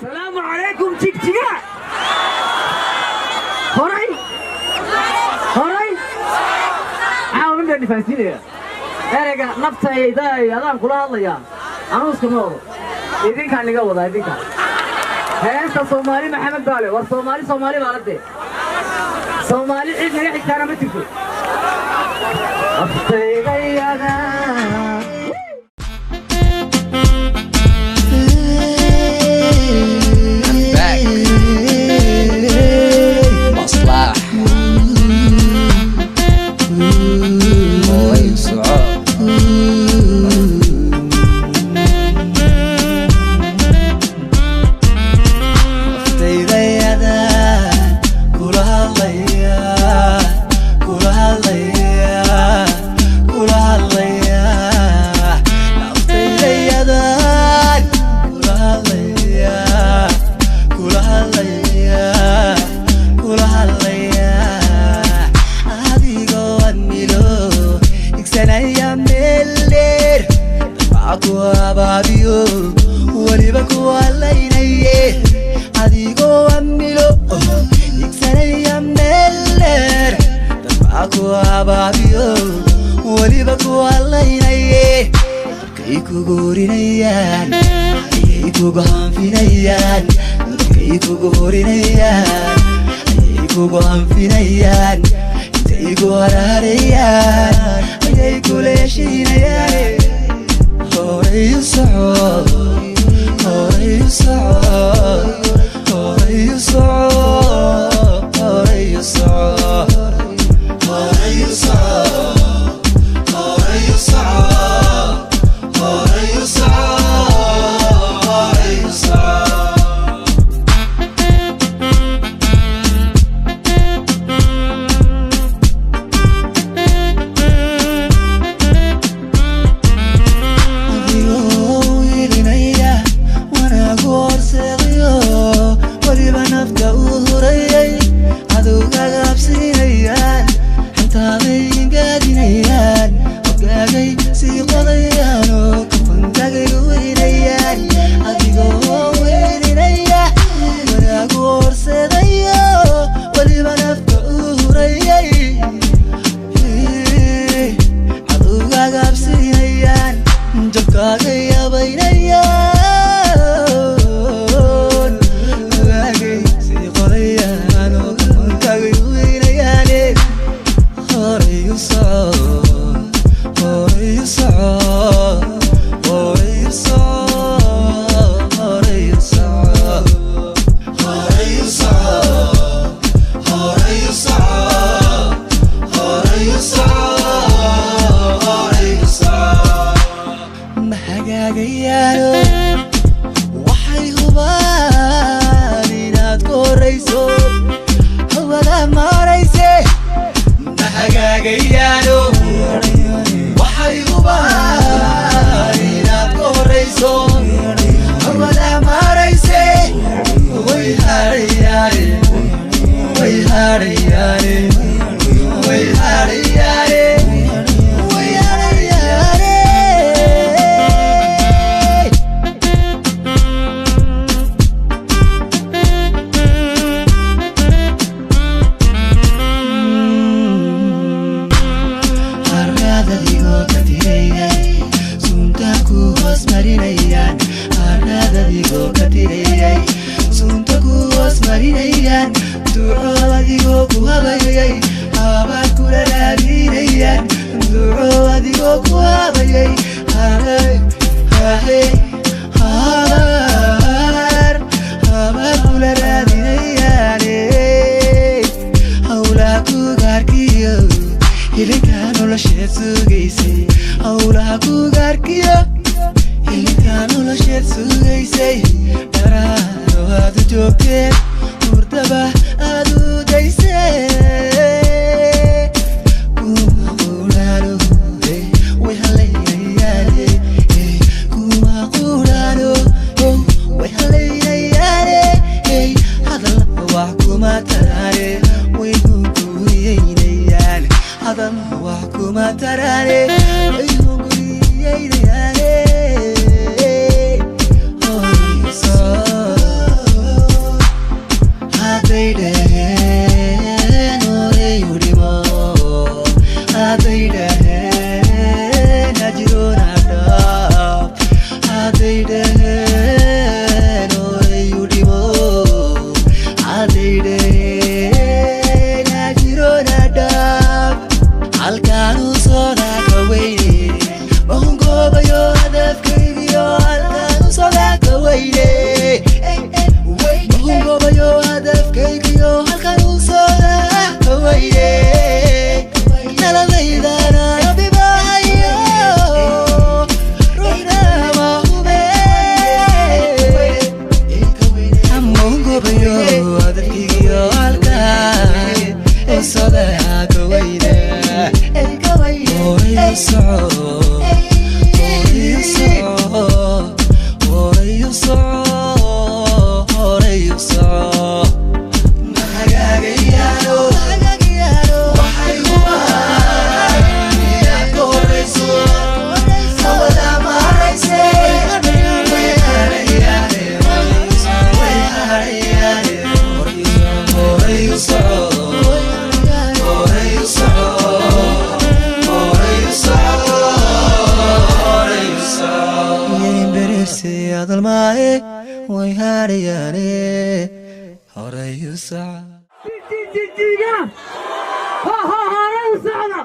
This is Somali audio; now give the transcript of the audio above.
Salaamu calaykum, Jigjiga. Horay horay caawa min baan nifaansiinaya ereyga naftayda adaan kula hadlayaa. Anuu iskama wado, idinkaan iga wadaa, idinka. Heesta Soomaali Maxamed baale. War Soomaali, Soomaali baa la dee. Soomaali cid naga xigtaana ma jirto. Naftaydayada. I'm back. Maslax. Horay soco. Naftayda kula hadlaya, kula hadlaya, kula hadlaya. Naftayda kula hadlaya, kula hadlaya, kula hadlaya. Adigoo admiro igsanaya meel dheer, dabca ku abaabiyo, weliba ku halaynaye. Adigoo amilo igsanaya meel dheer, dabca ku abaabiyo, weliba ku halaynaye. Dabkay kugu horinayaan, ayay kugu hanfinayaan. Dabkay kugu horinayaan, ayay kugu hanfinayaan. Intay ku haraarayaan, ayay kula heshiinayaan. Horay u soco, horay u soco, horay u soco, horay u soco, horay u soco, horay u soco, horay u soco, horay u soco. Adigoo ilinaya wanaagu horseedayo, weliba nafta uu hurayay, cadowgaaga absinayaan, xantaaday gaadinayaan, hoggaagay sii qodayaan oo kafankaagay weynayaan. Adigoo welinaya wanaagu horseedayo, weliba nafta uu hurayay, cadowgaaga absinayaan, jabkaaga yabaynayaan, ogaagay sii qodayaan oo kafankaagay weynayaane. Horay u soco, horay u soco, horay u soco, horay u soco, horay u soco, horay u soco, horay u soco, horay u soco. Ma hagaagayaano, waxay hubaan inaad ku horayso hawada maarayse. Ma hagaagayaano, waxay hubaan inaad ku horayso hawada maarayse. Way harayaane, way harayaane, way harayaane, way harayaane. Harraadadigoo ka tirayay, sunta ku hoos marinayaan. Harraadadigoo ka tirayay, sunta ku hoos marinayaan. Duco adigoo ku habayay, habaad kula raadinayaan. Duco adigoo ku habayay, hahay hahay, habaar habaad kula raadinayaan. Howlaha kugaarkiyo hilinka nolosheed sugaysay, howlaha kugaarkiyo hilinka nolosheed sugaysay. Dharaaro aad u joogteen, hurdaba aad u daysay. Kuma quraano, way halaynayaane. Kuma quraano, way halaynayaane. Hadal wax kuma taraane, way hunguriyeynayaan. Hadal wax kuma taraane, way hunguriyeynayaane. Horay u soco. Hadday dhaheen horay u dhimo, hadday dhaheen hajiroona dhaaf, hadday dhaheen horay u dhimo, hadday dhaheen hajiroona dhaaf, halkaanu socdaa ka weyne mahungoobayo hadafkaygiyo, halkaanu socdaa ka weyne mahungoobayo hadafkaygiyo, halkaanu socdaa ka weyne, naladaydana rabibaayo, ruuxna ma hube, mahungoobayo hadafkaygiyo, halkaan u socdaa ka weyne. Horay u soco, horay u soco, horay u soco, horay u soco. Mahagaagayaano waxay hubaan inaad ka horayso, hawada maarayse, way harayaane, way harayaane. Horay u soco, horay u soco, horay u soco, horay u soco. Yimberese hadalmaaye, way harayaane, horay u soco. Jijiigana ho ho, horay u socda.